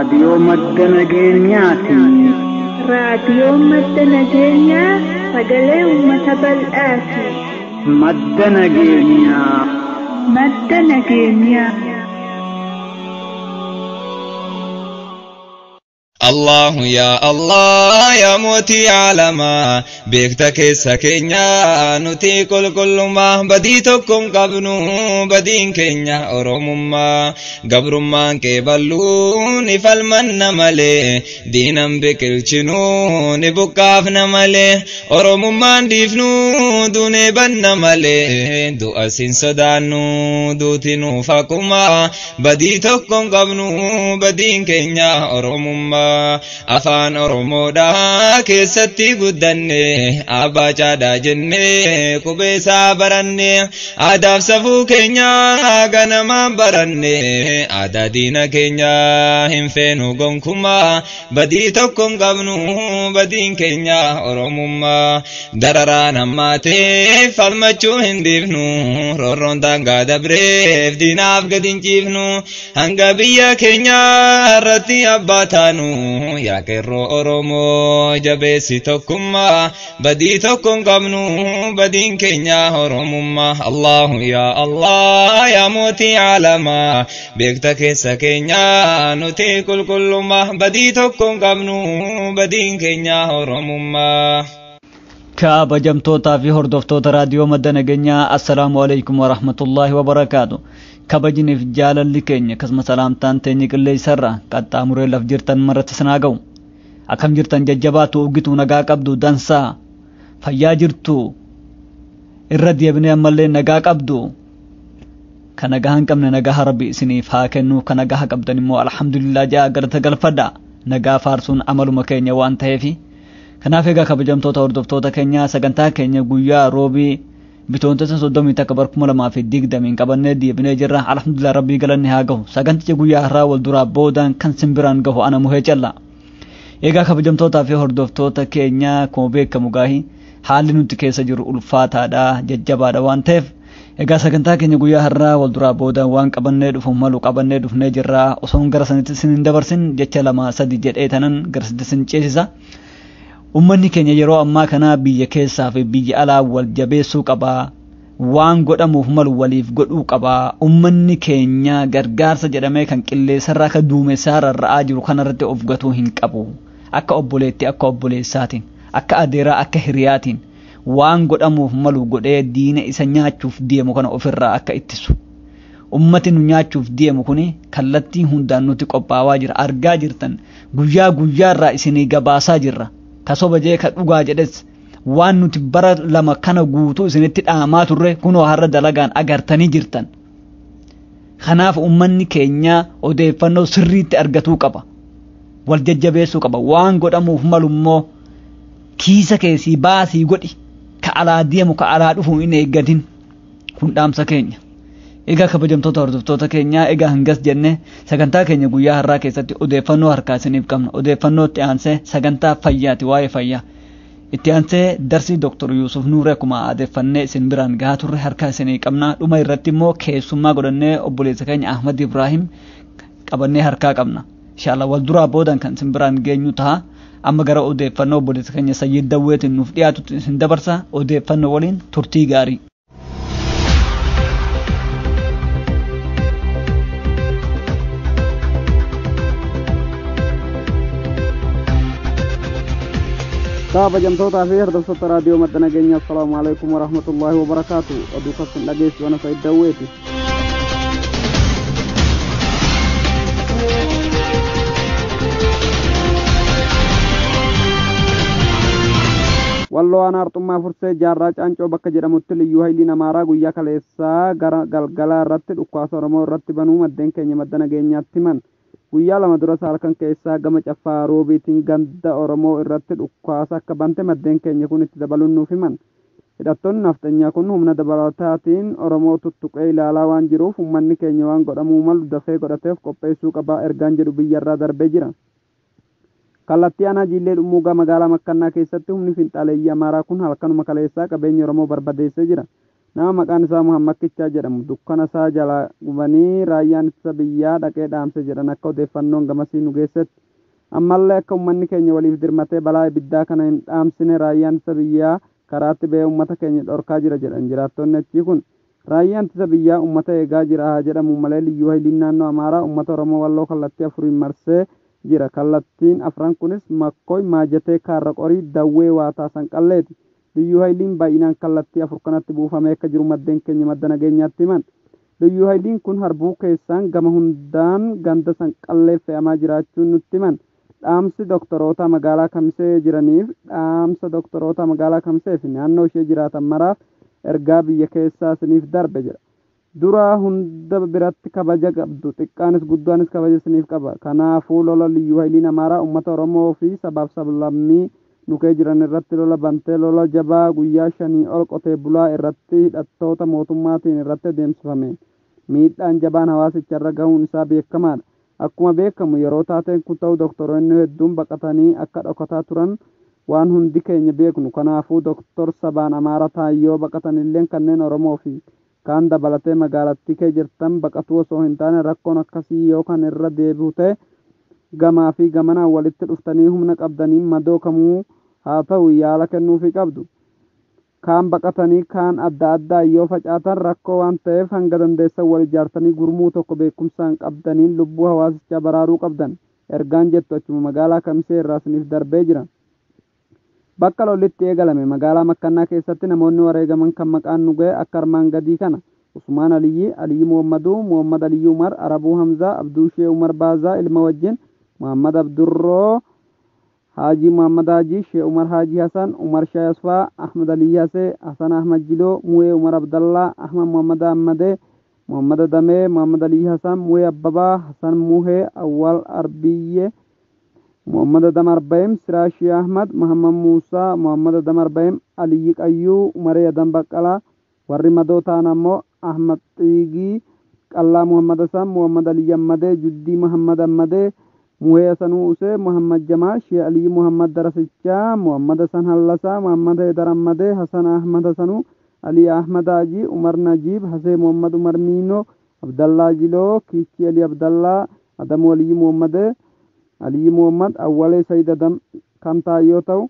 Raadiyoo madda nageenyaati. Raadiyoo madda nageenyaa sagalee uummata bal'aati. Madda nageenyaa. Madda nageenyaa. الله يا الله يا موتي عالما بيكتا كيسا كينيا نتي كل كل ما بديتكم قبنو بدين كينيا أورمما قبرما كيبلو نفلمن مالي دينم بكلچنو نبقافنا مالي أورمما ديفنو دوني بن مالي دو أسين صدانو دوتنو فاكما بديتكم قبنو بدين كينيا أورمما Afaan Oromoodhaa keessatti guddanne abbaa caadaa jenne qubeessaa baranne aadaaf safuu keenya ganamaan baranne aadaa diina keenya hin feenu gonkumaa badii tokko hin qabnu badiin keenya Oromummaa dararaan hammaatee falmachuu hin dhiifnu roorroon daangaa dabreef diinaaf gadi hin ciifnu hanga biyya keenya irratti abbaa taanu. Yaa qeerroo Oromoo jabeessi tokkummaa badii tokko hin qabnu badiin keenya Oromummaa. Allahu yaa Allah yaa mootii caalamaa beekta keessa keenya nuti qulqullummaa badii tokko hin qabnu badiin keenya Oromummaa. Kabajamtootaa fi hordoftoota raadiyoo madda nageenyaa assalaamu alaikum warahmatullaahi wabarakaatu. Kabajniif jaalalli keenya akkasuma salaamtaan teenye qilleensarra qaxxaamuree laf jirtan maratti sinaa ga'u. Akkam jirtan jajjabaatu ugituu nagaa qabdu dansaa fayyaa jirtu irra deebinee ammallee nagaa qabdu. Ka nagaa hin qabne nagaa rabbi isiniif haa kennu ka nagaa qabdan immoo alhamdulillah ja'a galata galfadha nagaa faarsuun amaluma keenya waan ta'eefi. Kanaaf egaa kabajamtoota hordoftoota keenyaa sagantaa keenya guyyaa roobii bitootessa 31 bara 2020 qabannee deebinee jirra. Alhamdulillah rabbii galanni haa gahu. Saganticha guyyaa har'aa wal duraa boodaan kan simbiraan gahu ana muhee calla. Egaa kabajamtootaa fi hordoftoota keenyaa akkuma beekamu gaahi haalli nuti keessa jiru ulfaataadha jajjabaadha waan ta'eef egaa sagantaa keenya guyyaa har'aa wal duraa boodaan waan qabannee dhufu malu qabannee dhufnee jirra. Osoon gara sanitti isin hin dabarsin jecha 2 3 jedhee tanan gara sanitti isin ceesisa. Uummanni keenya yeroo ammaa kana biyya keessaa fi biyya alaa wal jabeessuu qaba. Waan godhamuuf malu waliif godhuu qaba. Uummanni keenya gargaarsa jedhamee kan qilleensarraa akka duumessaa rarra'aa jiru kanarratti of gatuu hin qabu. Akka obboleetti akka obboleessaatiin, akka adeeraa akka hiriyaatiin waan godhamuuf malu godhee diina isa nyaachuuf deemu kana ofirraa akka ittisu. Ummati nu nyaachuuf deemu kuni kallattii hundaan nuti qophaawaa jira. Argaa jirtan guyyaa guyyaarraa isinii gabaasaa jirra. Kasoba jee ka dhugaa jedhes waan nuti bara lama kana guutuu isinitti dhaamaa turre kunoo har'a dalagaan agartanii jirtan. Kanaaf uummanni keenya odeeffannoo sirriitti argatuu qaba. Wal jajjabeessuu qaba. Waan godhamuuf malu immoo kiisa keessii baasii godhi. Ka alaa deemu ka alaa dhufu hin eeggatin. Kun dhaamsa keenya. Egaa kabajamtoota hordoftoota keenyaa egaa hangas jenne sagantaa keenya guyyaa har'aa keessatti odeeffannoo harkaa isiniif qabna. Odeeffannoo itti aansee sagantaa fayyaati waa'ee fayyaa. Itti aansee darsii Dr. Yuusuf Nuuree akkuma aadeeffannee isin biraan gahaa turre harkaa isinii qabna. Dhuma irratti immoo keessummaa godhannee obboleessa keenya Ahmad Ibrahim qabannee harkaa qabna. Inshallah wal duraa boodan kan isin biraan geenyu ta'a. Amma gara odeeffannoo obboleessa keenya Sayyid Dawweetiin nuuf dhiyaatutti isin dabarsa. Odeeffannoo waliin turtii gaarii. Kabajamtootaa fi hordoftoota raadiyoo madda nageenyaa assalaamu alaikum warahmatullaahi wabarakaatu. Oduu kasin dhageessu ana Sayyid Dawweeti. Walloo aanaa Arxummaa Fursee Jaarraa Caancoo bakka jedhamutti liyyuu hayiliin Amaaraa guyyaa kaleessaa gara galgalaa irratti dhukkaasa Oromoo irratti banuu maddeen keenya madda nageenyaatti himan. Guyyaa lama dura halkan keessaa gama caffaa roobiitiin ganda Oromoo irratti dhukkaasa akka bante maddeen keenya kun itti dabaluun nuuf himan. Hidhattoonni nafxanyaa kun humna dabalataatiin Oromoo tuttuqee ilaalaa waan jiruuf uummanni keenya waan godhamuu malu dafee godhateef qopheessuu qabaa ergaan jedhu biyyarraa darbee jira. Kallattii aanaa Jiillee Dhummuugaa magaalaa Makkannaa keessatti humni finxaaleeyyii Amaaraa kun halkanuma kaleessaa qabeenya Oromoo barbadeessee jira. Nama maqaan isaa Muhammad Kichaa jedhamu dukkana isaa jalaa gubanii raayyaan ittisa biyyaa dhaqee dhaamse jedhan akka odeeffannoon gamasii nu geessetti. Ammallee akka uummanni keenya waliif dirmatee balaa ibiddaa kana hin dhaamsine raayyaan ittisa biyyaa karaatti ba'ee uummata keenya dhorkaa jira jedhan jiraattonni achii kun. Raayyaan ittisa biyyaa uummata eegaa jira haa jedhamu malee liyyuu hayiliin naannoo Amaaraa uummata Oromoo Walloo kallattii afuriin marsee jira. Kallattiin afran kunis Makkoy, Maajatee, Kaarra Qorii, Dawwee, Waataa, Sanqalleeti. Liyyuu hayiliin baay'inaan kallattii afur kanatti buufamee akka jiru maddeen keenya madda nageenyaatti himan. Liyyuu hayiliin kun harbuu keessaan gama hundaan ganda Sanqallee fe'amaa jiraachuun nutti himan. Dhaamsi doktoroota magaalaa Kamisee jiraniif dhaamsa doktoroota magaalaa Kamisee fi naannoo ishee jiraatan maraaf ergaa biyya keessaa isiniif darbe jedha. Dura hunda biratti kabaja qabdu, xiqqaanis guddaanis kabaja isiniif qaba. Kanaafuu lola liyyuu hayiliin Amaaraa uummata Oromoo fi sabaaf sablammii nukee jiran irratti lola bantee lola jabaa guyyaa 5 ol qotee bulaa irratti hidhattoota mootummaatiin irratti adeemsifame. Miidhaan jabaan hawaasicha irra gahuun isaa beekamaadha. Akkuma beekamu yeroo taateen kun ta'u doktoroonni hedduun baqatanii akka dhokataa turan waan hundi keenya beeknu. Kanaafuu doktor sabaan Amaara ta'an yoo baqatan illee kanneen Oromoo fi kaan dabalatee magaalattii kee jirtan baqatuu osoo hin taane rakkoon akkasii yoo kan irra deebi'u ta'e gamaa fi gamanaan walitti dhuftanii humna qabdanii madoo kamuu haa ta'u yaala kennuufii qabdu. Kaan baqatanii kaan adda addaa yoo facaatan rakkoo waan ta'eef hanga dandeessan wal ijaartanii gurmuu tokko beekumsaan qabdaniin lubbuu hawaasichaa baraaruu qabdan. Ergaan jettu achuma magaalaa Kamisee irraa isiniif darbee jira. Bakka lollitti eegalame magaalaa Makkannaa keessatti namoonni wareegaman kan maqaan nu ga'e akka armaan gadii kana: Usmaan Aliyyi, Aliyyi Muhammaduu, Muhammad Aliyyi Umar, Arabuu Hamzaa, Abduu Shee Umar Baazaa ilma wajjin, Muhammad Abdurroo, Haji Muhammad Haji, Shee Umar Haji Hasan, Umar Shee Asfaa, Ahmad Aliyyi Hasee, Hasan Ahmad Jiloo, Mu'ee Umar Abdallaa, Ahmad Muhammad Ahmadee, Muhammad Adamee, Muhammad Aliyyi Hasan, Mu'ee Abbabaa, Hasan Muhee, Awwal Arbiyyee, Muhammad Adam Arbaim, Siraashi Ahmad, Muhammad Musaa, Muhammad Adam Arbaim, Aliyyi Qayyuu, Umaree Adam Baqqalaa. Warri madoo ta'an ammoo Ahmad Xiigii, Qallaa Muhammad Hasan, Muhammad Aliyyi Ammadee, Juddii Muhammad Ammadee, Muhee Hasanuu Usee, Muhammad Jamaal, Shee Aliyyi Muhammad Darasichaa, Muhammad Hasan Hallasaa, Muhammad Heydar Ammadee, Hasan Ahmad Hasanuu, Ali Ahmad Haji, Umar Najiib, Hasee Muhammad Umar Miinoo, Abdallaa Jiloo, Kiichii Ali Abdallaa, Adamu Aliyyi Muhammadee, Aliyyi Muhammad, Awwalee Sayid Adam kan ta'an yoo ta'u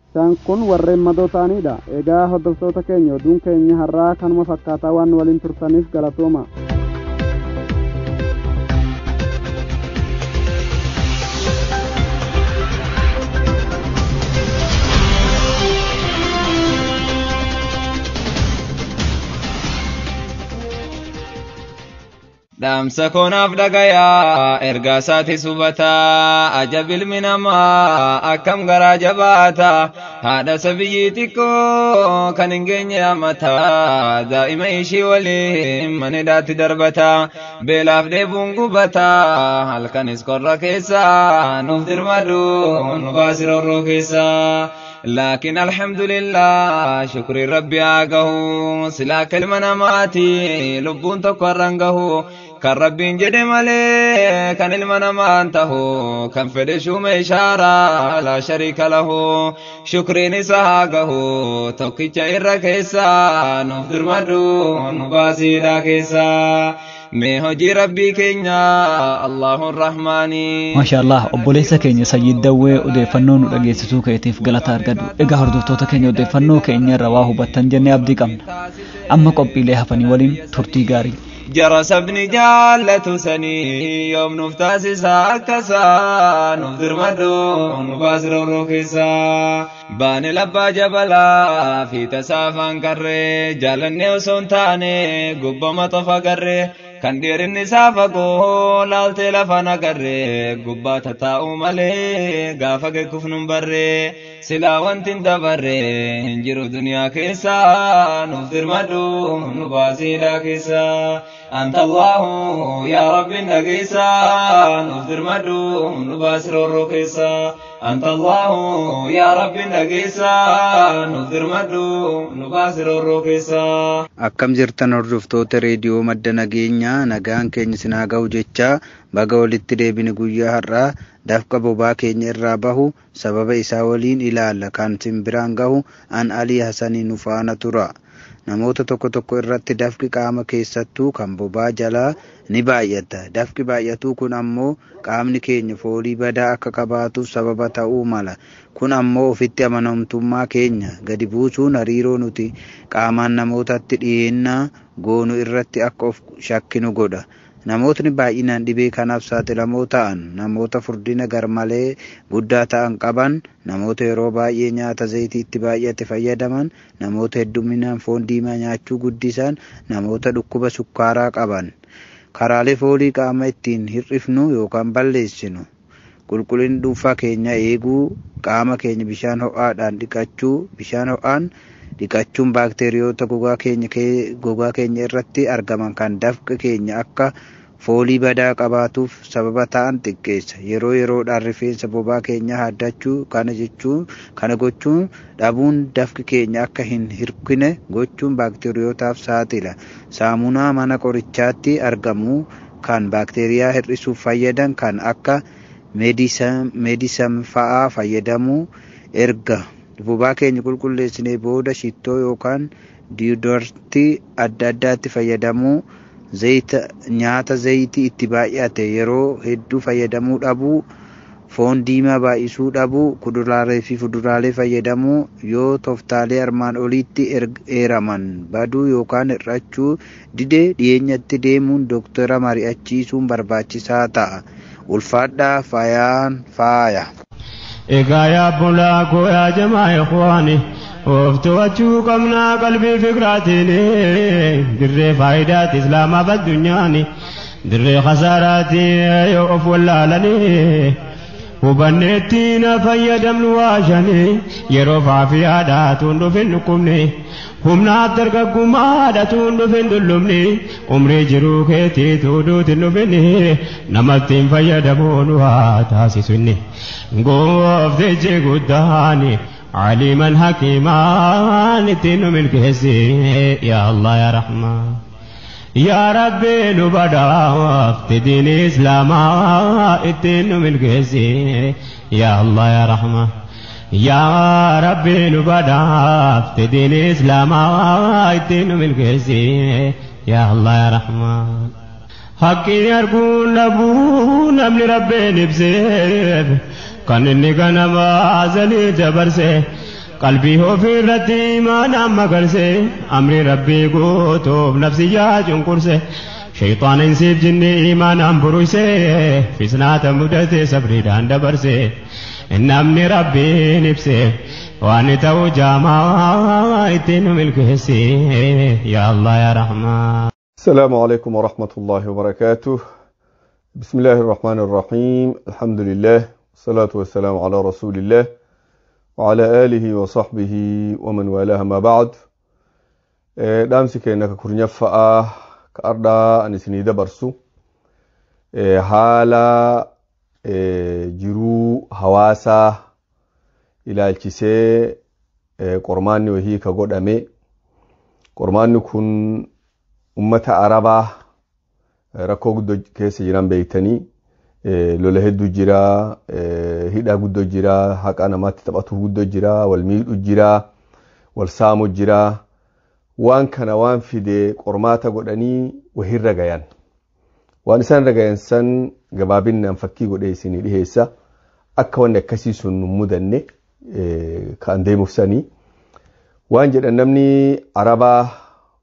isaan kun warreen madoo ta'anidha. Egaa hordoftoota keenya oduun keenya har'aa kanuma fakkaataa waan waliin turtaniif galatooma. Dhaamsa koonaaf dhagayaa ergaa isaati hubataa ajab ilmi namaa akkam garaa jabaata haadha sabiyyii xiqqoo kan hin geenye hammataa daa'ima ishii waliin mana hidhaatti darbata beelaaf dheebuun gubata halkanis qorra keessa nuuf dirmadu nu baasi roorroo keessa. لكن الحمد لله شكر ربي آقه سلا كلمة نماتي لبون تقرنقه كان ربي جد ملي كان المنام انته كان فدشو مشارة لا شريك له شكر نساقه توكي إركيسا نفدر مدو نباسي راكيسا mee hojii rabbii keenya Allahu Rahmaani. Maasha Allah obboleessa keenya Sayyid Dawwee odeeffannoo nu dhageessisuu keetiif galata argadhu. Egaa hordoftoota keenya odeeffannoo keenya irraa waa hubattan jennee abdii qabna. Amma qophiilee hafanii waliin turtii gaarii. Jara sabni jaallatu sanii yoom nuuf taasisa akkasaa nuuf dirmadhu nu baasi roorroo keessaa. Baane labbaa jabalaa fi tasaafaan qarree jaalannee osoo hin taane gubbama tofa garree kan dheerinni isaa fagoo laaltee lafa nagarree gubbaa tataa'uu malee gaafa geekuuf nun barree silaa wanti hin dabarree hin jiru duniyaa keessaa nuuf dirmadhu nu baasiidhaa keessaa. Anta Allahu yaa Rabbi nageessaa nuuf dirmadhu nu baasi roorroo keessaa. Anta Allahu yaa Rabbi nageessaa nuuf dirmadhu nu baasi roorroo keessaa. Akkam jirtan hordoftoota reediyoo madda nageenyaa nagaan keenya isin haa ga'u jechaa baga walitti deebine guyyaa har'aa dafqa bobaa keenya irraa bahu sababa isaa waliin ilaalla kan isin biraan gahu an Alii Hasanii nu faana tura. Namoota tokko tokko irratti dafqi qaama keessattuu kan bobaa jalaa ni baay'ata. Dafqi baay'atuu kun ammoo qaamni keenya foolii badaa akka qabaatuuf sababa ta'uu mala. Kun ammoo ofitti amanamtummaa keenya gadi buusuun hariiroo nuti qaamaan namootatti dhiyeennaa goonu irratti akka of shakkinu godha. Namootni baay'inaan dhibee kanaaf saaxilamoo ta'an namoota furdina garmalee guddaa ta'an qaban, namoota yeroo baay'ee nyaata zayitiitti baay'ate fayyadaman, namoota hedduminaan foon diimaa nyaachuu guddisan, namoota dhukkuba sukkaaraa qaban. Karaalee foolii qaama ittiin hir'ifnu yookaan balleessinu. Qulqullina dhuunfaa keenya eeguu, qaama keenya bishaan ho'aadhaan dhiqachuu, bishaan ho'aan dhiqachuun baakteeriyoota gogaa keenya irratti argaman kan dafqa keenya akka foolii badaa qabaatuuf sababa ta'an xiqqeessa. Yeroo yeroodhaan rifeensa bobaa keenyaa haaddachuu kana gochuun dhabuun dafqi keenya akka hin hirkine gochuun baakteeriyootaaf saaxila. Saamunaa mana qorichaatti argamu kan baakteeriyaa hir'isuuf fayyadan kan akka meedisan fa'aa fayyadamuu. Erga bobaa keenya qulqulleessinee booda shittoo yookaan diidoortii adda addaatti fayyadamuu, zayita nyaata zayitii itti baay'ate yeroo hedduu fayyadamuu dhabuu, foon diimaa baay'isuu dhabuu, kuduraalee fi fuduraalee fayyadamuu. Yoo tooftaalee armaan olitti eeraman baduu yookaan hir'achuu dide dhiyeenyatti deemuun dooktara mari'achiisuun barbaachisaa ta'a. Ulfaadhaa faayaan faaya. Egaa yaa bulaa koo yaa jamaa ikhwaani, of to'achuu qabnaa qalbii fikraatiin, dirree faayidaati islaamaaf addunyaani, dirree khasaaraati yoo of wallaalanii, hubanneetti na fayyadamnu waashanii, yeroo faafiyaadhaa tuun dhufin dhukkubni, humnaaf dargaggummaadha tuun dhufin dullumni, umrii jiruu keetii tuuduutin dhufini, namatti hin fayyadamuun waa taasisu inni. Gooftichi guddaani aliiman hakiimaan ittiin nu milkeessi yaa Allah yaa Rahmaan. Yaa Rabbi nu badhaafte diini Islaamaa ittiin nu milkeessi yaa Allah yaa Rahmaan. Yaa Rabbi nu badhaafte diini Islaamaa ittiin nu milkeessi yaa Allah yaa Rahmaan. Haqqii arguun dhabuu namni Rabbiin ibseef kan inni ganama azalii dabarse, qalbii ofii irratti imaanaan magarse, amri Rabbii guutuuf nafsiyyaa cunqurse, shayxaan insiif jinni imaanaan buruyse, fisnaata mudate sabriidhaan dabarse. Namni Rabbiin ibse waan ta'u jaamaa ittiin nu milkeessi yaa Allah yaa Rahmaan. السلام عليكم ورحمة الله وبركاته. بسم الله الرحمن الرحيم. الحمد لله والصلاة والسلام على رسول الله وعلى آله وصحبه ومن والاه ما بعد. Dhaamsi keenya ka kurnyaffa'aa ka ardhaa ani isinii dabarsu haala jiruu hawaasaa ilaalchisee qormaanni wahii ka godhame. Qormaanni kun ummata Arabaa rakkoo guddoo keessa jiran beektanii, lola hedduu jira, hidhaa guddoo jira, haqa namaatti taphatu guddoo jira, wal miidhu jira, wal saamu jira. Waan kana waan fide qormaata godhanii wahirra gayan. Waan isaan irra gayan san gabaabinaan fakkii godhee isinii dhiheessa. Akka wanni akkasii sun nu mudanne kan deemuuf sanii. Waan jedhan namni Arabaa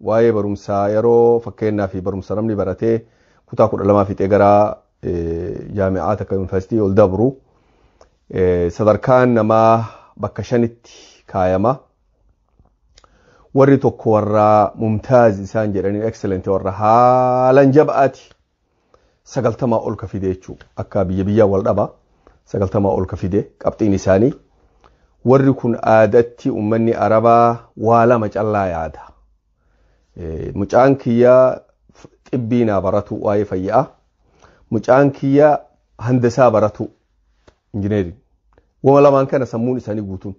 waa'ee barumsaa yeroo fakkeenyaa fi barumsa namni baratee kutaa 12 fixee gara jaami'aa takka yuunivarsiitii ol dabru sadarkaan namaa bakka shanitti kaayama. Warri tokko warra mumtaaz isaan jedhanii excellent warra haalan jaba'aati. 90 ol ka fide jechuudha. Akka biyya biyyaa wal dhaba 90 ol ka fide qabxiin isaanii. Warri kun aadatti uummanni Arabaa waa lama callaa yaada. Mucaan kiyyaa xibbii naa baratu waa'ee fayyaa. Mucaan kiyyaa handasaa baratu injineerii. Wama lamaan kana sammuun isaanii guutuun.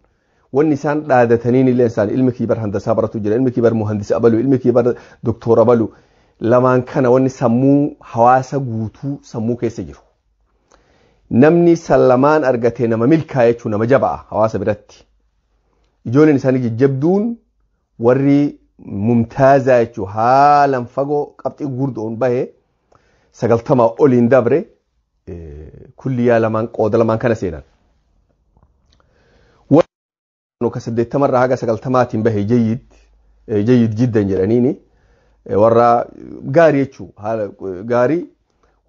Wanni isaan dhaadataniin illee isaan ilmi kiyya bar handasaa baratu jira, ilmi kiyya bar muhandisa abalu, ilmi kiyya bar doktora abalu. Lamaan kana wanni sammuu hawaasa guutuu sammuu keessa jiru. Namni san lamaan argate nama milkaa jechuun nama jaba'a hawaasa biratti. Ijoolleen isaanii jajjabduun warri mumtaazaa jechuun haalan fagoo qabxii gurdoon bahe 90 oliin dabre kulliyaa lamaan qooda lamaan kana seenan. Ka 80rraa haga 90tiin bahe jayyid jiddan jedhaniini warra gaarii jechuu haala gaarii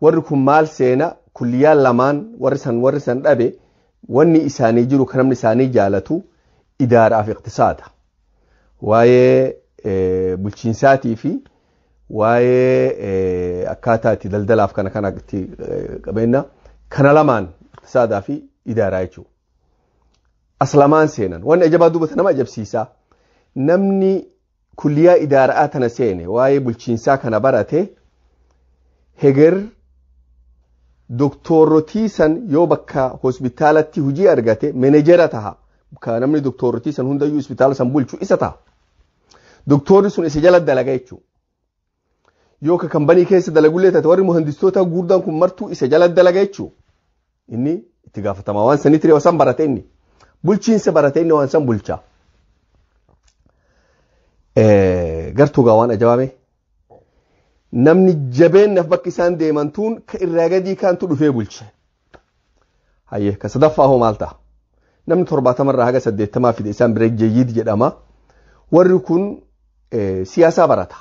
warri kun maal seena kulliyaa lamaan warri san dhabe wanni isaanii jiru kan namni isaanii jaalatu idaaraaf iqtisaada. Waa'ee bulchiinsaatii fi waa'ee akkaataa itti daldalaaf kana kana itti qabeenya kana lamaan iqtisaadaa fi idaaraa jechuudha. As lamaan seenan wanni ajabaa duubata nama ajabsiisaa namni kulliyaa idaaraa tana seene waa'ee bulchiinsaa kana barate heger doktorrotii san yoo bakka hospitaalatti hojii argate menejera taha. Ka namni doktorrotii san hundayyuu hospitaala san bulchu isa taha. Doktorri sun isa jala dalaga jechuudha. Yoo ka kambanii keessa dalagullee taate warri muhandistoota gurguddaan kun martuu isa jala dalaga jechuudha. Inni itti gaafatamaa waan sanii ture san barate inni. Bulchiinsa barate inni waan san bulcha. Gartuu gaa waan ajaa'ibame. Namni jabeennaaf bakki isaan deeman tuun ka irraa gadii kaantu dhufee bulche. Hayyee ka sadaffaa hoo maal ta'a? Namni 70rraa haga 80 fide isaan bira jayyid jedhama. Warri kun siyaasaa barata.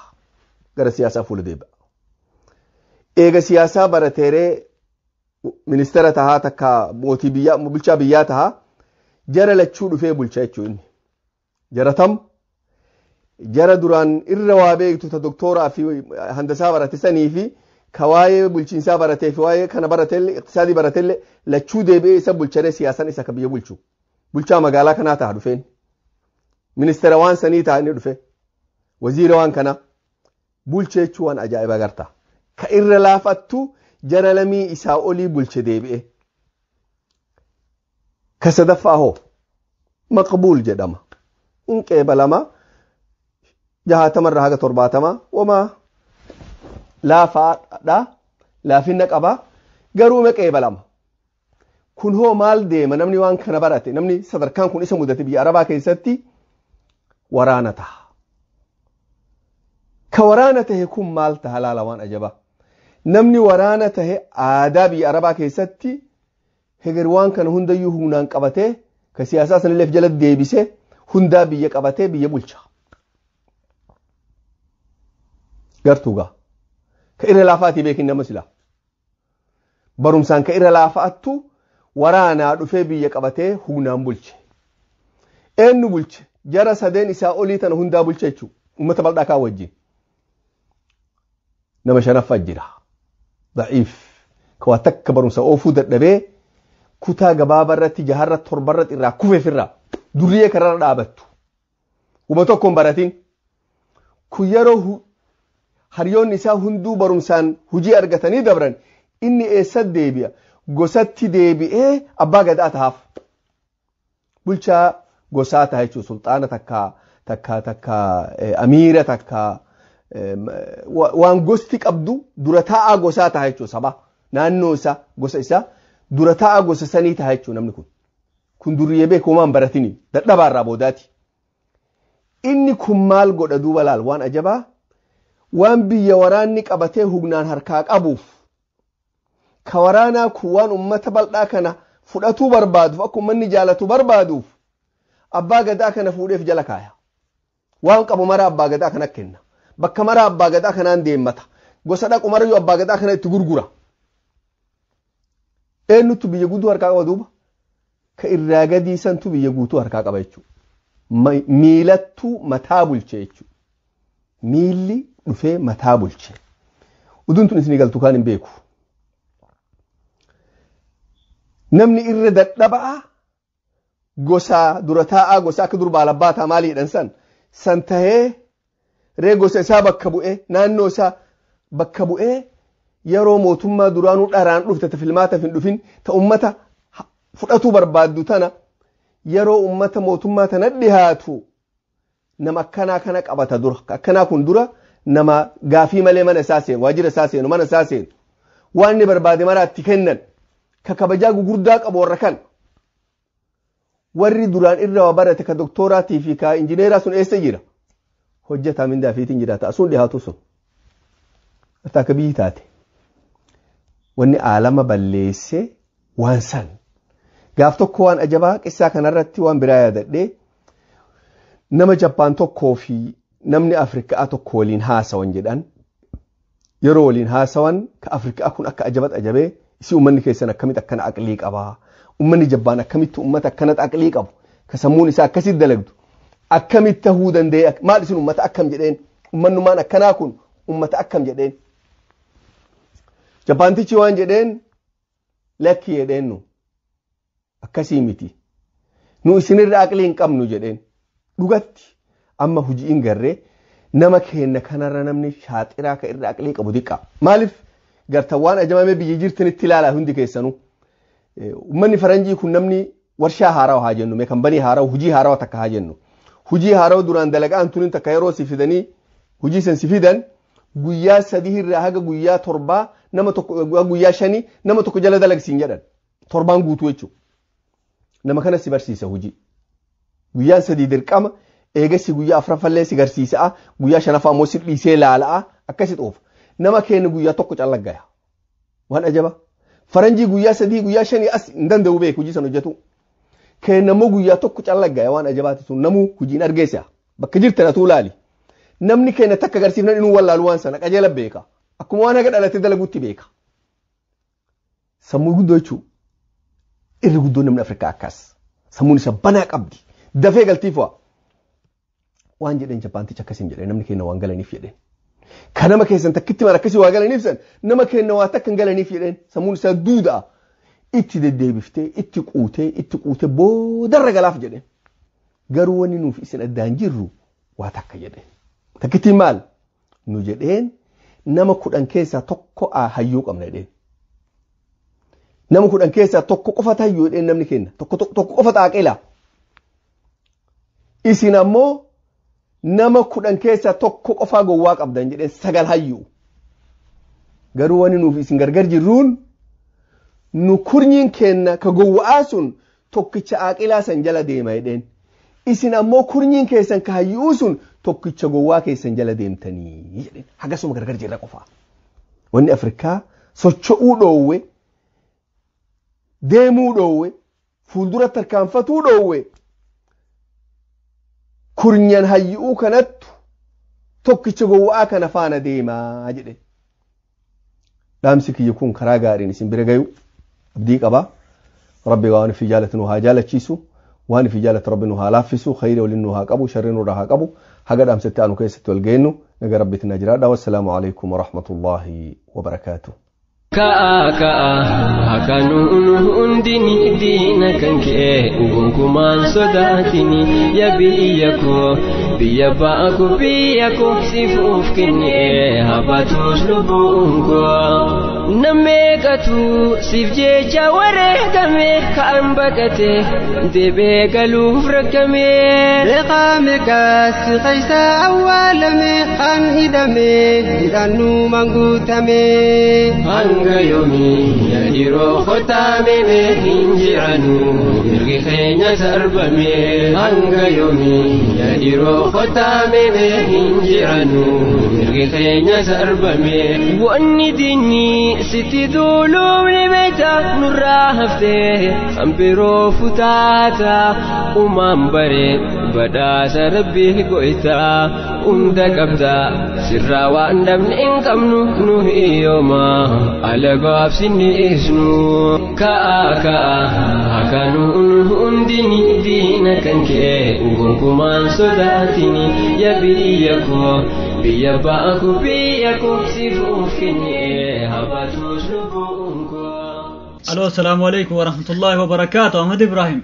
Gara siyaasaa fuula deebi'a. Eega siyaasaa barateeree ministeera tahaa takka mootii biyyaa bulchaa biyyaa tahaa jara lachuu dhufee bulcha jechuun inni. Jara tam jara duraan irra waa beektu ta doktooraa fi handasaa barate sanii fi ka waa'ee bulchiinsaa baratee fi waa'ee kana baratellee iqtisaadii baratellee lachuu deebi'ee isa bulcharee siyaasaan isa ka biyya bulchu. Bulchaa magaalaa kanaa taha dhufeen. Ministeera waan sanii taha inni dhufe. Waziira waan kana bulche jechuun waan ajaa'iba garta. Ka irra laafattu jara lamii isaa olii bulche deebi'e. Ka sadaffaa hoo maqbuul jedhama. In qeebalama 60rraa haga 70 wamaa laafaadha laafinna qaba garuu maqeebalama. Kun hoo maal deema namni waan kana barate namni sadarkaan kun isa mudate biyya Arabaa keessatti waraana taha. Ka waraana tahe kun maal taha laala waan ajaba. Namni waraana tahe aadaa biyya Arabaa keessatti heger waan kana hundayyuu humnaan qabatee ka siyaasaa sanilleef jala deebisee hundaa biyya qabatee biyya bulcha. Gartuu gaa. Ka irra laafaatii beekin nama sila. Barumsaan ka irra laafaattu waraanaa dhufee biyya qabatee humnaan bulche. Eenyu bulche? Jara sadeen isaa olii tana hundaa bulche jechuudha. Uummata bal'aa kaan wajjin. Nama shanaffaa jira. Daciif. Ka waa takka barumsa oofuu dadhabee kutaa gabaabaa irratti jaharra torbarratti irraa kufeef irraa durriyyee kararra dhaabattu. Uma tokko hin baratin. Kun yeroo hariyoonni isaa hunduu barumsaan hojii argatanii dabran inni eessatti deebi'a? Gosatti deebi'ee abbaa gadaa tahaaf. Bulchaa gosaa taha jechuudha. Sulxaana takka takka takka amiira takka waan gosti qabdu dura taa'aa gosaa taha jechuudha saba. Naannoo isaa gosa isaa dura taa'aa gosa sanii taha jechuudha namni kun. Kun duriyyee beekumaan baratini dadhabaarraa boodaati. Inni kun maal godha duuba laal waan ajabaa waan biyya waraanni qabatee humnaan harkaa qabuuf ka waraanaa kun waan ummata bal'aa kana fudhatuu barbaaduuf akka ummanni jaalatu barbaaduuf abbaa gadaa kana fuudheef jala kaaya. Waan qabu mara abbaa gadaa kana kenna. Bakka mara abbaa gadaa kanaan deemmata. Gosa dhaqu marayyuu abbaa gadaa kana itti gurgura. Eenyutu biyya guutuu harkaa qaba duuba? Ka irraa gadii santu biyya guutuu harkaa qaba jechuudha. Miilattuu mataa bulche jechuudha. Miilli dhufee mataa bulche. Uduun tun isinii galtu kaan hin beeku. Namni irra dadhabaa gosa dura taa'aa gosa akka dur baalabbaataa maali jedhan san tahee ree gosa isaa bakka bu'ee naannoo isaa bakka bu'ee yeroo mootummaa duraanuu dharaan dhufte ta filmaataaf hin dhufin ta ummata fudhatuu barbaaddu tana yeroo ummata mootummaa tana dhihaatu nama akkanaa kana qabata dura akkanaa kun dura nama gaafii malee mana isaa seenu waajjira isaa seenu mana isaa seenu waan inni barbaade maraatti kennan ka kabajaa gugurdaa qabu warra kan warri duraan irra waa barate ka doktoraatii fi ka injineeraa sun eessa jira Hojjetaa mindaa fiitiin jiraata asuun dhihaatu sun. Akka biyyi taate. Wanni aalama balleesse waan san. Gaaf tokko waan ajabaa qissaa kanarratti waan biraa yaadadhee nama Jappaan tokkoo fi namni Afrikaa tokko waliin haasawan jedhan yeroo waliin haasawan ka Afrikaa kun akka ajabat ajabee isi uummanni keessan akkamitti akkana aqlii qabaa uummanni Jappaan akkamitti uummata akkanatti aqlii qabu ka sammuun isaa akkasitti dalagdu akkamitti tahuu danda'e maal isin uummata akkam jedheen uummannumaan akkanaa kun uummata akkam jedheen. Jappaantichi waan jedheen lakki jedheen nu akkasii miti nu isinirra aqlii hin qabnu jedheen dhugatti amma hujii hin garree nama keenya kanarra namni shaaxiraa ka irra aqlii qabu diqqa maaliif gartan waan ajabame biyya jirtanitti ilaalaa hundi keessanuu uummanni faranjii kun namni warshaa haarawaa haa jennu mee kambanii haarawaa hujii haarawaa takka haa jennu hujii haarawaa duraan dalagaan tunin takka yeroo si fidanii hujii san si fidan guyyaa 3 irraa haga guyyaa 7 nama tokko guyyaa 5 nama tokko jala dalagsiin jedhan torbaan guutuu jechuudha. Nama kana si barsiisa hojii. Guyyaan 3 dirqama eegasi guyyaa 4ffallee si garsiisaa guyyaa 5ffaa immoo si dhiisee laala'a akkasi xoofa. Nama keenya guyyaa tokko callaggaya. Waan ajaba. Faranjii guyyaa 3 guyyaa 5 as hin danda'u beeku hojii san hojjetu. Keenya immoo guyyaa tokko callaggaya waan ajabaati sun namuu hojiin argeessa. Bakka jirtan atuu laali. Namni keenya takka agarsiifnan inuu wallaalu waan sana qajeela beeka. Akkuma waan haga dhalatee dalaguutti beeka. Sammuu guddoo jechuun irri guddoo namni Afrikaa akkas. Sammuun isa banaa qabdi. Dafee galtiif waa. Waan jedheen Japaantichi akkasiin jedhee namni keenya waan galaniif jedheen. Ka nama keessan takkitti maal akkasii waa galaniif san nama keenya waa takka hin galaniif jedheen sammuun isaa duuda'a. Itti deddeebiftee itti quutee itti quutee boodarra galaaf jedheen. Garuu wanni nuuf isin addaan jirru waa takka jedheen. Takkittiin maal? Nu jedheen nama 10 keessaa tokko hayyuu qabna jedheen. Nama 10 keessaa tokko qofa hayyuu jedheen namni kenna. Tokko qofa xaaqela. Isin ammoo nama 10 keessaa tokko qofaa gowwaa qabdan jedheen 9 hayyuu. Garuu wanni nuuf isin gargar jirruun nu kurnyiin kenna ka gowwaa sun tokkicha aaqilaa san jala deema jedheen. Isin ammoo kurnyiin keessan ka hayyuu sun tokkicha gowwaa keessan jala deemtanii jedheen. Hagasuma gargar jirra qofaa. Wanni Afrikaa socho'uu dhoowwe, deemuu dhoowwe, fuuldura tarkaanfatuu dhoowwe kurnyan hayyuu kanattu tokkicha gowwaa kana faana deemaa jedhe. Dhaamsi kiyya kun karaa gaariin isin bira gayu abdii qaba. Rabbi waan fi jaalatu nu haa jaalachiisu. Waan fi jaalatu rabbi nu haa laaffisu. Khayri waliin nu haa qabu. Sharri nurraa haa qabu. Haga dhaamsatti aanu keessatti wal geennu naga rabbiitti na jiraadha. Wassalaamu alaikum warahmatullaahi wabarakaatuh. Ka'a ka'a hakanuun hundini diina kan kee gonkumaan sodaatini yaa biyya koo biyya ba'a biyya koo sifuuf kennee habatuus lubbuun koo. Nammeeqatu siif jecha wareegame ka'an baqate deebee galuuf rakkame. Beekaa meeqas keessa awwaalame kan hidhame hidhannumaan guutame. Hanga yoomii yeroo kotaame hin jiranu mirgi keenya sarbame. Hanga yoomii yeroo kotaame hin jiranu mirgi keenya sarbame. Wanni diinni sitti duuluun beekta nurraa haftee hambiroo futaata uumaan bare badhaasa rabbii goyta hunda qabda sirraa waan dhabne hin qabnu nu hiyyooma alagaaf sinni isnu. Ka'a ka'a hakanuun hundini diina kan kee gonkumaan sodaatini yaa biyya koo biyya ba'a biyya koo sifuuf kennee habatuus lubbuun koo. Alo, assalaamu alaikum warahmatullaahi wabarakaatu. Ahmad Ibrahim.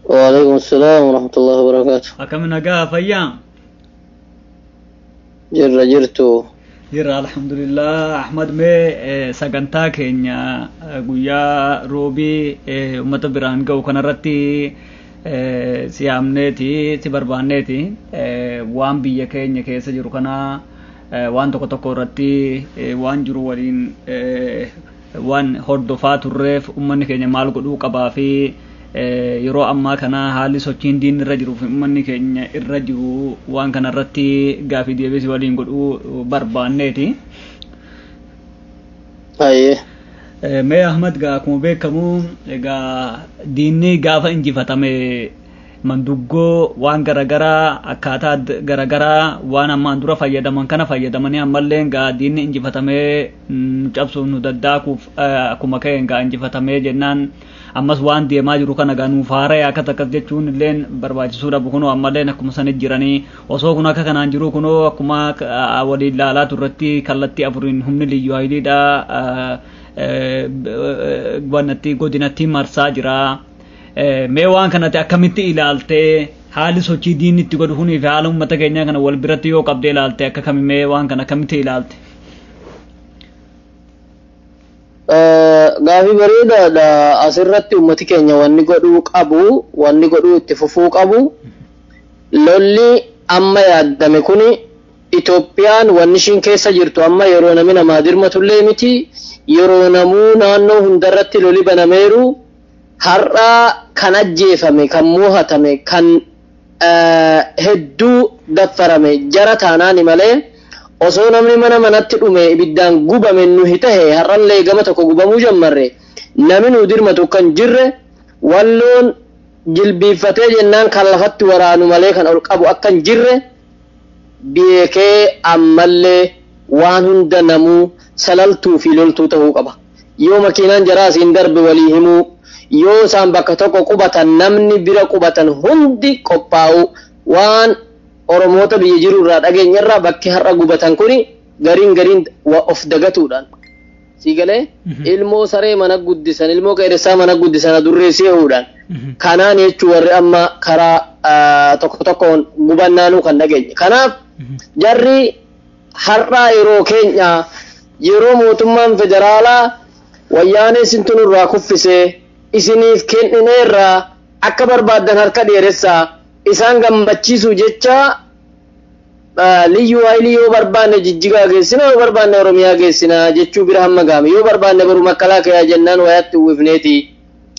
وعليكم السلام ورحمة الله وبركاته. Akkam nagaa fayyaa? Jirra jirtu. Jirra alhamdulillah. Ahmad mee sagantaa keenya guyyaa roobii uummata biraan ga'u kanarratti si yaamneeti si barbaanneeti waan biyya keenya keessa jiru kana waan tokko tokko irratti waan jiru waliin waan hordofaa turreef uummanni keenya maal godhuu qabaa fi Yeroo ammaa kana haalli sochiin diinni irra jiruuf uummanni keenya irra jiru waan kana irratti gaafii deebisii waliin godhuu barbaanneeti. Mee Ahmad gaa akkuma beekamu egaa diinni gaafa injifatame manduggoo waan garagaraa akkaataa garagaraa waan ammaan dura fayyadaman kana fayyadamanii ammallee gaa diinni injifatamee nu cabsuuf nu daddaakuuf akkuma ka'een gaa injifatamee jennaan ammas waan deemaa jiru kana gaa nuuf haara'e akkas akkas jechuun illeen barbaachisuu dhabu kunoo ammalleen akkuma sanit jiranii osoo kun akka kanaan jiru kunoo akkuma waliin laalaa turretti kallattii afuriin humni liyyuu hayiliidha wannatti godinatti marsaa jira. Mee waan kanatti akkamitti ilaaltee haalli sochii diinni itti godhu kunii fi haala uummata keenyaa kana wal biratti yoo qabdee ilaalte akka kami mee waan kana akkamitti ilaalte? Gaafii bareedaadha. Asirratti uummati keenya wanni godhuu qabu, wanni godhuu itti fufuu qabu, lolli amma yaaddame kuni Itoophiyaan wanni ishiin keessa jirtu amma yeroo namni namaa dirmatullee miti, yeroo namuu naannoo hundarratti loli banameeru har'a kan ajjeefame, kan mo'atame, kan hedduu daffarame jara taanaani malee osoo namni mana manatti dhume ibiddaan gubame nuhi tahe har'allee gama tokko gubamuu jammarre namni nu dirmatu kan jirre walloon jilbiiffatee jennaan kan lafatti waraanu malee kan ol qabu akka hin jirre beekee ammallee waan hunda namuu salaltuu fi loltuu ta'uu qaba. Yoo makiinaan jaraa asiin darbe walii himuu, yoo isaan bakka tokko qubatan namni bira qubatan hundi qophaa'u waan Oromoota biyya jiru irraa dhageenya irraa bakki har'a gubatan kuni gariin gariin of dagatuudhaan. Sii galee ilmoo saree mana guddisan, ilmoo qeerressaa mana guddisan adurree seehuudhaan. Kanaan jechuun warri amma karaa tokko tokkoon gubannaanuu kan dhageenye. Kanaaf jarri har'a yeroo keenya yeroo mootummaan federaalaa wayyaanee sintu nurraa kuffisee isiniif kennineerraa akka barbaaddan harka dheeressaa isaan gammachiisu jecha liyyuu haayilii yoo barbaanne Jijjigaa geessina yoo barbaanne Oromiyaa geessina jechuu bira hamma gaame yoo barbaanne baruu makkalaakayaa jennaan wayaatti uwwifneeti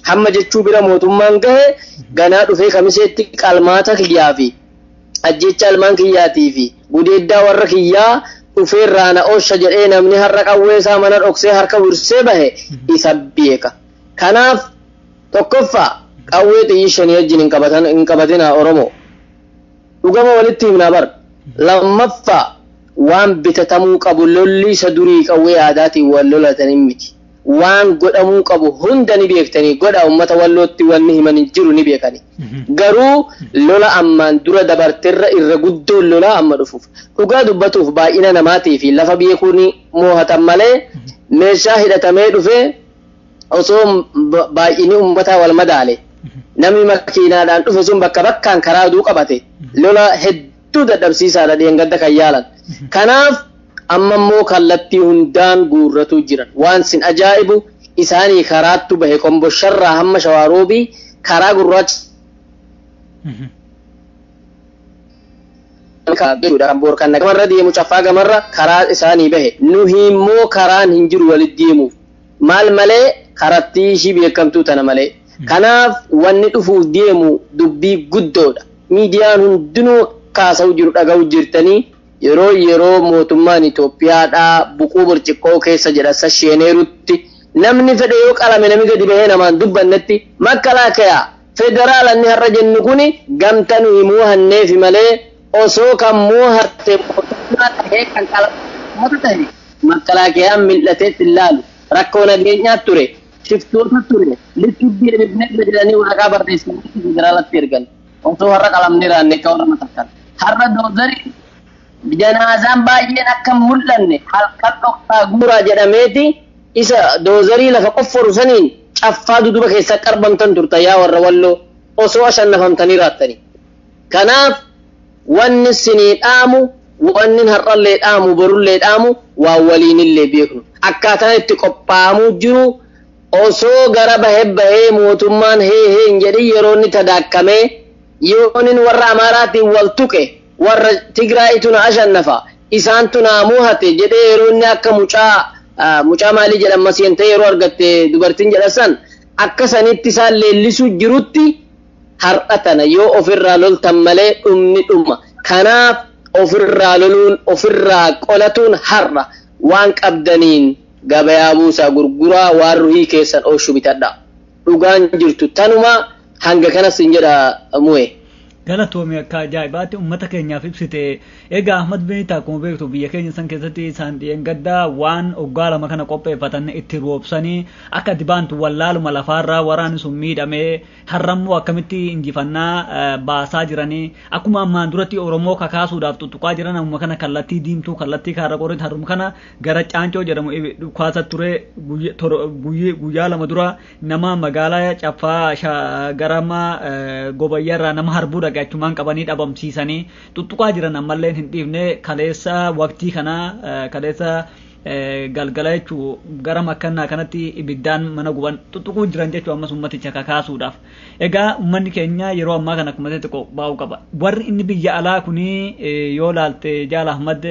hamma jechuu bira mootummaan gahe ganaa dhufee kamiseetti qalmaata kiyyaa fi ajjecha almaan kiyyaatii fi gudeeddaa warra kiyyaa dhufee raana oosha jedhee namni har'a qawwee isaa mana dhoksee harka wirsee bahe isa beeka. Kanaaf tokkoffaa qawwee xiyyi shanii wajjin hin qabatina Oromoo. Dhugama walitti himnaa bar. Lammaffaa waan bitatamuu qabu lolli isa durii qawwee aadaatiin wal lolatan miti. Waan godhamuu qabu hunda ni beektanii godha uummata wallootti wanni himan jiru ni beekani. Garuu lola ammaan dura dabarteerra irra guddoon lola amma dhufuuf. Dhugaa dubbatuuf baay'ina namaatii fi lafa beekuun moohatan malee meeshaa hidhatamee dhufee osoo baay'inni uummataa wal madaale namni makiinaadhaan dhufe sun bakka bakkaan karaa aduu qabate lola hedduu dadhabsiisaadha dheengadda kan yaalan. Kanaaf amma immoo kallattii hundaan guurratu jiran waan sin ajaa'ibu isaanii karaattu bahe Qombosharraa hamma Shawaaroobii karaa gurraacha kan boorkanna gamarra deemu caffaa gamarra karaa isaanii bahe nuhi immoo karaan hin jiru walitti deemuuf maal malee karattii ishii beekamtuu tana malee. Kanaaf wanni dhufuuf deemu dubbii guddoodha. Miidiyaan hundinuu kaasa'u jiru dhaga'u jirtanii yeroo yeroo mootummaan Itoophiyaadhaa buquu burciqqoo keessa jedha sasheeneerutti namni fedhe yoo qalame namni gadi bahee namaan dubbannetti makkalaakayaa federaala inni har'a jennu kuni gamta nuyi moohanneefi malee osoo kan moohatte mootummaa tahee kan qalame tahe makkalaakayaan mil'ateetti ilaalu rakkoo nageenyaa ture shiftoota ture littubbii dhibne jedhanii waraqaa barreessanii federaalatti ergan osoo har'a qalamnee raannee akka warra matakkan har'a doozarii janaazaan baay'een akka mul'anne halkan dhoksaa guuraa jedhameeti isa doozarii lafa qofforu saniin caffaa duduba keessa qarbamtan turta yaa warra walloo osoo ashannafamtanii raattanii. Kanaaf wanni sinii dhaamu wanni har'allee dhaamu borullee dhaamu waan waliinillee beeknu akkaataan itti qophaa'amuu jiru osoo gara bahee bahee mootummaan hee hee hin jedhin yeroo inni tadaakkamee yoo inni warra Amaaraatiin wal tuqe warra Tigraayitu na ashannafa isaantu naa moohate jedhee yeroo inni akka mucaa mucaa maalii jedhan masiin ta'e yeroo argatte dubartiin jedha san Akka sanitti isaan leellisuu jirutti har'a tana yoo ofirraa loltan malee dhumni dhuma. Kanaaf ofirraa loluun ofirraa qolatuun har'a waan qabdaniin gabayaa buusaa gurguraa waan ruhii keessan ooshu bitadha. Dhugaan jirtu tanuma hanga kanas hin jedha mu'e. Galatoomii akka ajaa'ibaatti uummata keenyaaf ibsite. Egaa Ahmad Beeytaa akkuma beektu biyya keenya san keessatti isaan dhi'een gaddaa waan waggaa 2 kana qopheeffatan itti roobsanii akka dibaantu wallaaluma lafaarraa waraanni sun miidhamee har'ammoo akkamitti injifannaa baasaa jiranii akkuma ammaan duratti Oromoo kakaasuudhaaf tuttuqaa jiran ammuma kana kallattii diimtuu kallattii kaarra qorritti har'uma kana gara Caancoo jedhamu dhukaasa ture guyyaa 2 dura nama magaalaa Caffaa garama Gobayyaarraa nama harbuu dhaqe achumaan qabanii dhabamsiisanii tuttuqaa jiran ammallee hin dhiifne kaleessa waqtii kana kaleessa galgala jechuu gara makkannaa kanatti ibiddaan mana guban tuttuquu jiran jechuu ammas ummaticha kakaasuudhaaf. Egaa uummanni keenya yeroo ammaa kana akkuma ta'e qophaa'uu qaba. Warri inni biyya alaa kuni yoo laalte Jaal Ahmad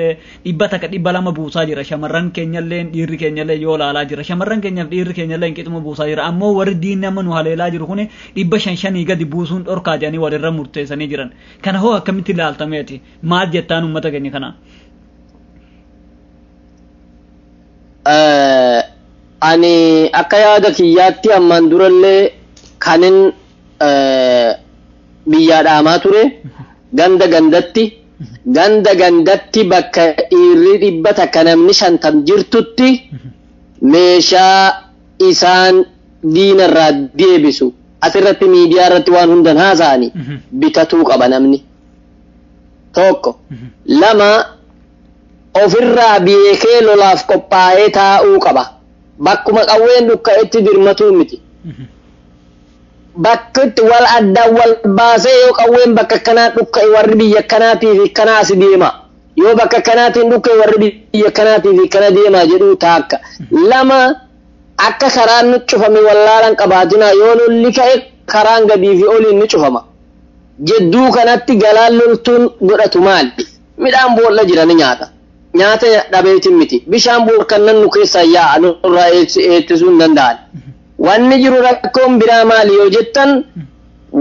100 200 buusaa jira. Shamarran keenyallee dhiirri keenyallee yoo laalaa jira. Shamarran keenyaaf dhiirri keenyallee qixuma buusaa jira. Ammoo warri diinni amma nu haleelaa jiru kuni 500 gadi buusuun dhorkaa jedhanii walirra murteessanii jiran. Kana hoo akkamitti ilaaltameeti? Maal jettaan uummata keenya kana? Ani akka yaada kiyyaatti ammaan durallee kanin biyyaa dhaamaa ture ganda gandatti bakka dhiirri 100 namni 50 jirtutti meeshaa isaan diinarraa deebisu asirratti miidiyaa irratti waan hundan haasa'anii bitatuu qaba namni. 1 2 ofirraa beekee lolaaf qophaa'ee taa'uu qaba. Bakkuma qawween dhukka'etti dirmatuu miti. Bakkitti wal addaan wal baasee yoo qawween bakka kanaa dhukka'e warri biyya kanaatii fi kanaa asi deema. Yoo bakka kanaatiin dhukka'e warri biyya kanaatii fi kana deema jedhuu taakka. 2 akka karaan nu cufame wallaalan qabaatinaa yoo lolli ka'e karaan gadii fi oliin ni cufama. Jidduu kanatti galaan loltuun godhatu maali? Midhaan boolla jira ni nyaata. Nyaata dhabeetiin miti. Bishaan boorkannan nu keessaa yaa'a nurraa eettisuu hin danda'an. Wanni jiru rakkoon biraa maali yoo jettan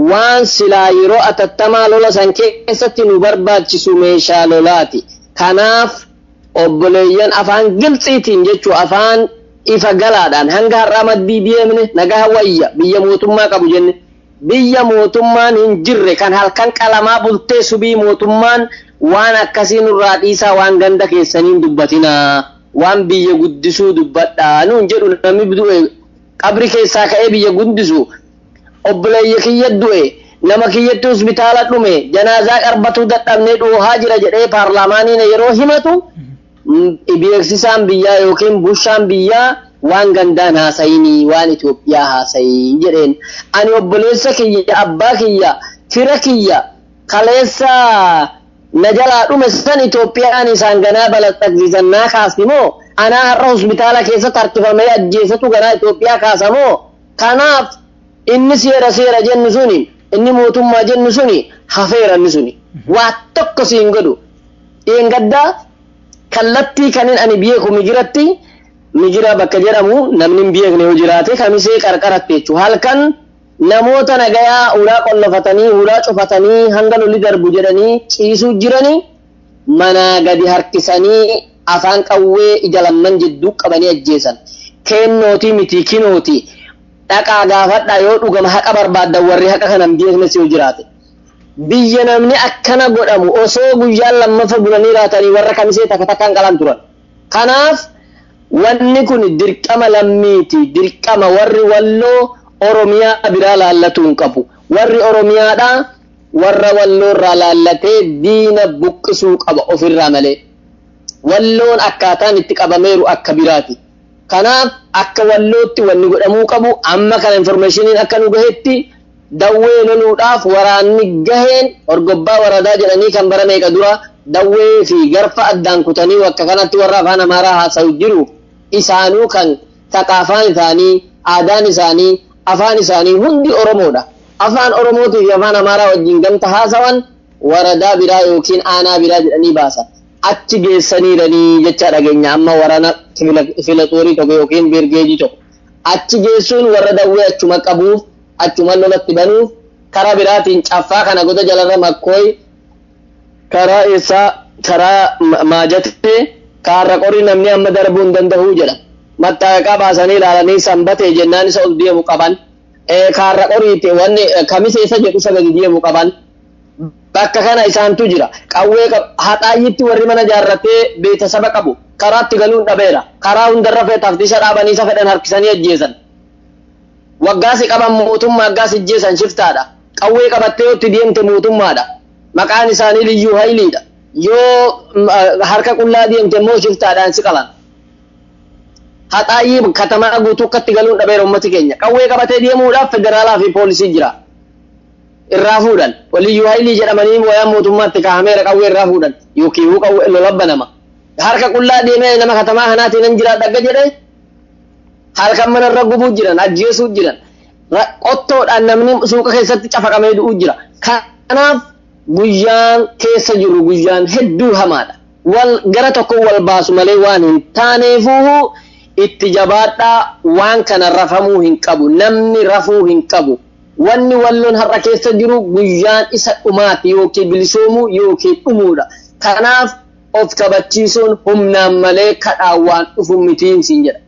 waan silaa yeroo atattamaa lola san keessatti nu barbaachisu meeshaa lolaati. Kanaaf obboleeyyan afaan Gilxiitiin jechuu afaan ifa galaadhaan hanga har'aa maddii deemne nagaa wayya biyya mootummaa qabu jenne biyya mootummaan hin jirre kan halkan qalamaa bultee subii mootummaan waan akkasii nurraa dhiisaa waan ganda keessaniin dubbatinaa waan biyya guddisuu dubbadhaa nuun jedhu namni du'e qabri keessaa ka'ee biyya guddisu obboleeyya kiyya du'e nama kiyyatti hospitaala dhume janaazaa qarbatuu dadhabnee dhoohaa jira jedhee paarlaamaaniin yeroo himatu beeksisaan biyyaa yookiin bushaan biyyaa waan gandaan haasayinii waan Itoophiyaa haasayii jedheen. Ani obboleessa kiyya abbaa kiyya fira kiyya kaleessa na jalaa dhume san Itoophiyaan isaan ganaa balaxaqsiisan naa kaasti moo anaa har'a hospitaala keessatti harkifamee ajjeesatu ganaa Itoophiyaa kaasa moo? Kanaaf inni seera seera jennu suni inni mootummaa jennu suni hafeera inni suni waa tokko siin godhu. Dheengaddaa kallattii kanin ani beeku mijiratti migira bakka jedhamu namni hin beekne yoo jiraate kamisee qarqaratti jechuudha. Halkan namoota nagayaa ulaa qollofatanii ulaa cufatanii hanga lolli darbu jedhanii ciisuu jiranii manaa gadi harkisanii afaan qawwee ija lamman jidduu qabanii ajjeesan. Kennootii miti kinootii dhaqaa gaafadhaa yoo dhugama haqa barbaaddan warri haqa kana hin beeknes yoo jiraate. Biyya namni akkana godhamu osoo guyyaan lammaffaa bulanii raatanii warra kamisee takka takkaan qalan turan. Kanaaf wanni kun dirqama lammiiti. Dirqama warri walloo Oromiyaa biraa laallatuu hin qabu. Warri Oromiyaadhaa warra walloo irraa laallatee diina buqqisuu qaba ofirraa malee. Walloon akkaataan itti qabameeru akka biraati. Kanaaf akka wallootti wanni godhamuu qabu amma kana informeeshiniin akka nu gahetti dawwee loluudhaaf waraanni gaheen orgobbaa waradaa jedhanii kan bara meeqa dura dawwee fi garfa addaan kutanii bakka kanatti warra afaan Amaaraa haasa'u jiru isaanuu kan thaqaafaan isaanii aadaan isaanii afaan isaanii hundi Oromoodha. Afaan Oromootii fi afaan Amaaraa wajjin gamta haasawan waradaa biraa yookiin aanaa biraa jedhanii baasan. Achi geessaniiranii jecha dhageenya amma waraana filaxoorii tokko yookiin birgeejii tokko. Achi geessuun warra dawwee achuma qabuuf achuma lolatti banuuf karaa biraatiin caffaa kana goda jalarra makkooy karaa eessaa karaa maajatee kaarra qorii namni amma darbuu hin danda'uu jedha. Mattaaqaa baasanii ilaalanii sanbatee jennaan isa ol deemu qaban. Kaarra qoriitti wanni kamise isa jedhu isa gadi deemu qaban. Bakka kana isaantu jira. Qawwee haxaayyitti warri mana jaarratee beetasaba qabu karaatti galuun dhabeera. Karaa hundarra taftiisha dhaabanii isa fedhan harkisanii ajjeesan. Waggaasi qaban mootummaa waggaas ajjeesan shiftaadha. Qawwee qabattee itti deemte mootummaadha. Maqaan isaanii liyyuu hayliidha. Yoo harka qullaa deemte immoo shiftaadhaan si qaban. Haxaayyii katamaa guutuu akkatti galuun dhabeera uummati keenya. Qawwee qabatee deemuudhaaf federaalaa fi poolisii jira. Irraa fuudhan. Liyyuu haylii jedhamanii wayaan mootummaatti kaahameera qawwee irraa fuudhan. Yookiin qawwee lolabba nama. Harka qullaa deemee nama katamaa kanaatiin nan jiraadha akka jedhee halkan manarra gubuu jiran ajjeesuu jiran qottoodhaan namni suuqa keessatti cafaqamee du'uu jira. Kanaaf guyyaan keessa jiru guyyaan hedduu hamaadha. Wal gara tokko wal baasu malee waan hin taaneefuu itti jabaadhaa waan kana rafamuu hin qabu. Namni rafuu hin qabu. Wanni walloon har'a keessa jiru guyyaan isa dhumaati yookiin bilisoomuu yookiin dhumuudha. Kanaaf of kabachiisuun humnaan malee kadhaan waan dhufu mitiin siin jedha.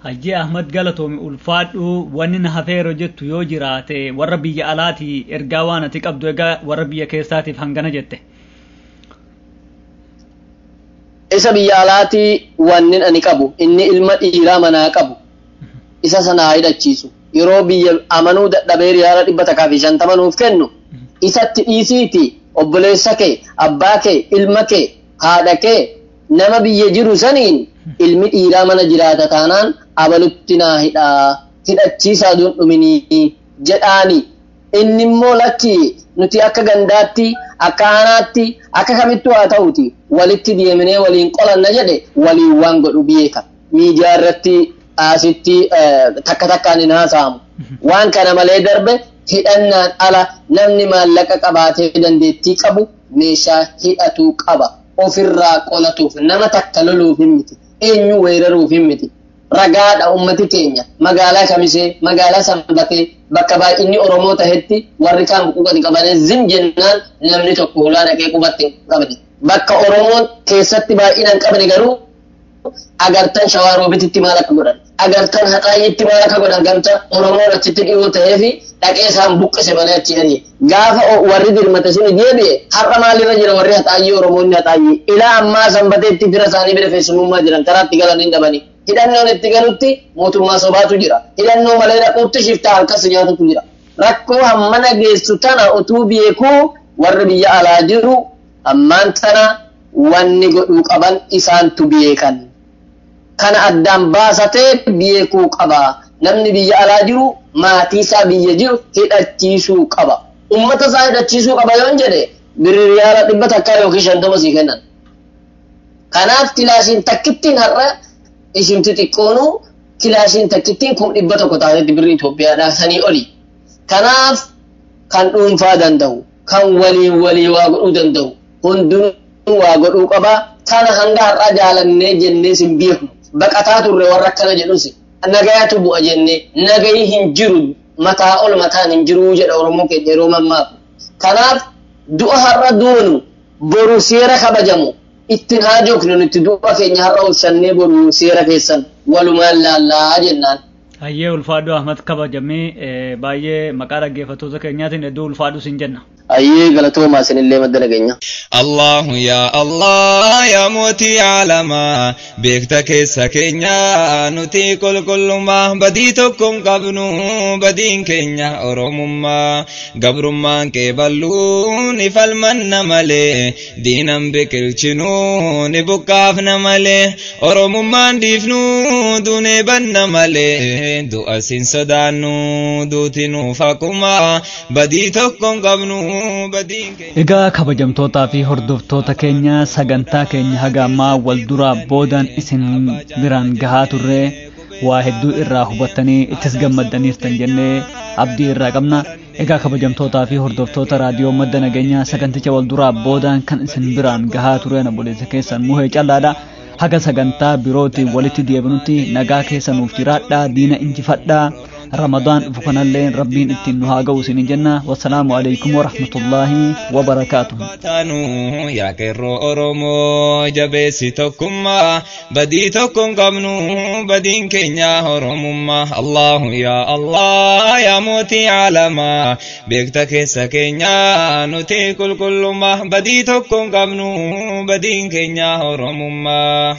Hajji Ahmad Galatoomi ulfaadhu wanni na hafeero jettu yoo jiraate warra biyya alaatii ergaa waan ati qabdu egaa warra biyya keessaatiif hangana jette. Isa biyya alaatii wanni ani qabu inni ilma dhiiraa manaa qabu isa sana haa hidhachiisu yeroo biyya amanuu dadhabee riyaala 150 nuuf kennu isatti dhiisiiti obboleessa kee abbaa kee ilma kee haadha kee nama biyya jiru saniin ilmi dhiiraa mana jiraata taanaan abalutti naa hidhaa hidhachiisaa duun dhuminii jedhaani inni immoo lakki nuti akka gandaatti akka aanaatti akka kamittuu haa ta'uti walitti deemnee waliin qolanna jedhe waliin waan godhu beeka miidiyaa irratti asitti takka takkaan hin haasa'amu waan kana malee darbe hidhannaan ala namni maallaqa qabaatee dandeettii qabu meeshaa hidhatuu qaba ofirraa qolatuuf nama takka loluuf hin miti eenyu weeraruuf hin miti ragaadha ummati keenya magaalaa kamisee magaalaa sanbatee bakka baay'inni oromoo tahetti warri kaan qubatti qabanii zim jennaan namni tokko hulaa dhaqee qubatti hin qabne bakka oromoon keessatti baay'inaan qabne garuu agartan shawaa roobititti maal akka godhan agartan haxaayyitti maal akka godhan gamta oromoon achitti dhiyoo ta'ee fi dhaqee isaan buqqise malee achi dhanii gaafa warri dirmate sun deebi'e har'a maalirra jira warri haxaayyii oromoonni haxaayyii ilaa ammaa sanbateetti fira isaanii bira feessumummaa jiran karaatti galan hin dhabanii hidhannoon itti galutti mootummaa sobaatu jira hidhannoo malee dhaquutti shiftaa harkas nyaatutu jira rakkoo hammana geessu tana utuu beekuu warri biyya alaa jiru ammaan tana wanni godhuu qaban isaantu beekan kana addaan baasatee beekuu qaba namni biyya alaa jiru maatii isaa biyya jiru hidhachiisuu qaba ummata isaa hidhachiisuu qaba yoon jedhe birri riyaala 100 yookiin 50 sii kennan kanaaf kilaashiin takkittiin har'a ishimti xiqqoonuu kilaashiin takkittiin 100,000 taatetti birri Itoophiyaadhaa sanii oli kanaaf kan dhuunfaa danda'u kan waliin walii waa godhuu danda'u hundinuu waa godhuu qaba kana hanga har'aa jaalannee jennee sin beeknu baqataa turre warra akkana jedhus nagayaatu bu'a jennee nagayi hin jiru mataa ol mataan hin jiru jedha Oromoo keenya yeroo mammaaku kanaaf du'a har'a duunu boru seera kabajamu ittiin haa jooknu nuti du'a keenya har'a obsannee boru seera keessan walumaan laallaa jennaan. Hayyee ulfaadhu Ahmad kabajamee baay'ee maqaa dhaggeeffattoota keenyaatiin hedduu ulfaadhu sin jenna. Hayyee galatoomaa isinillee madda nageenya. Allahu yaa Allah yaa mootii aalamaa beekta keessa keenya nuti qulqullummaa badii tokko hin qabnu badiin keenya oromummaa gabrummaan qeeballuu ni falmanna malee diinan biqilchinuu ni buqqaafna malee oromummaan dhiifnuu duunee banna malee du'a sin sodaannu duuti nuuf akkuma badii tokko hin qabnu. Egaa kabajamtootaa fi hordoftoota keenya sagantaa keenya haga ammaa wal duraa boodaan isin biraan gahaa turre waa hedduu irraa hubattanii ittis gammaddaniirtan jennee abdii irraa qabna. Egaa kabajamtootaa fi hordoftoota raadiyoo madda nageenyaa saganticha wal duraa boodaan kan isin biraan gahaa tureen obboleessa keessan muhee callaadha. Haga sagantaa birootiin walitti deebinutti nagaa keessa nuuf jiraadhaa, diina injifadhaa. Ramadaan dhufu kanallee Rabbiin ittiin nu haa ga'u isin jenna. Wassalaamu alaikum warahmatullaahi wabarakaatuh. Yaa qeerroo Oromoo, jabeessi tokkummaa. Badii tokko hin qabnu, badiin keenya Oromummaa. Allahu yaa Allah, yaa mootii aalamaa, beekta keessa keenya nuti qulqullummaa. Badii tokko hin qabnu, badiin keenya Oromummaa.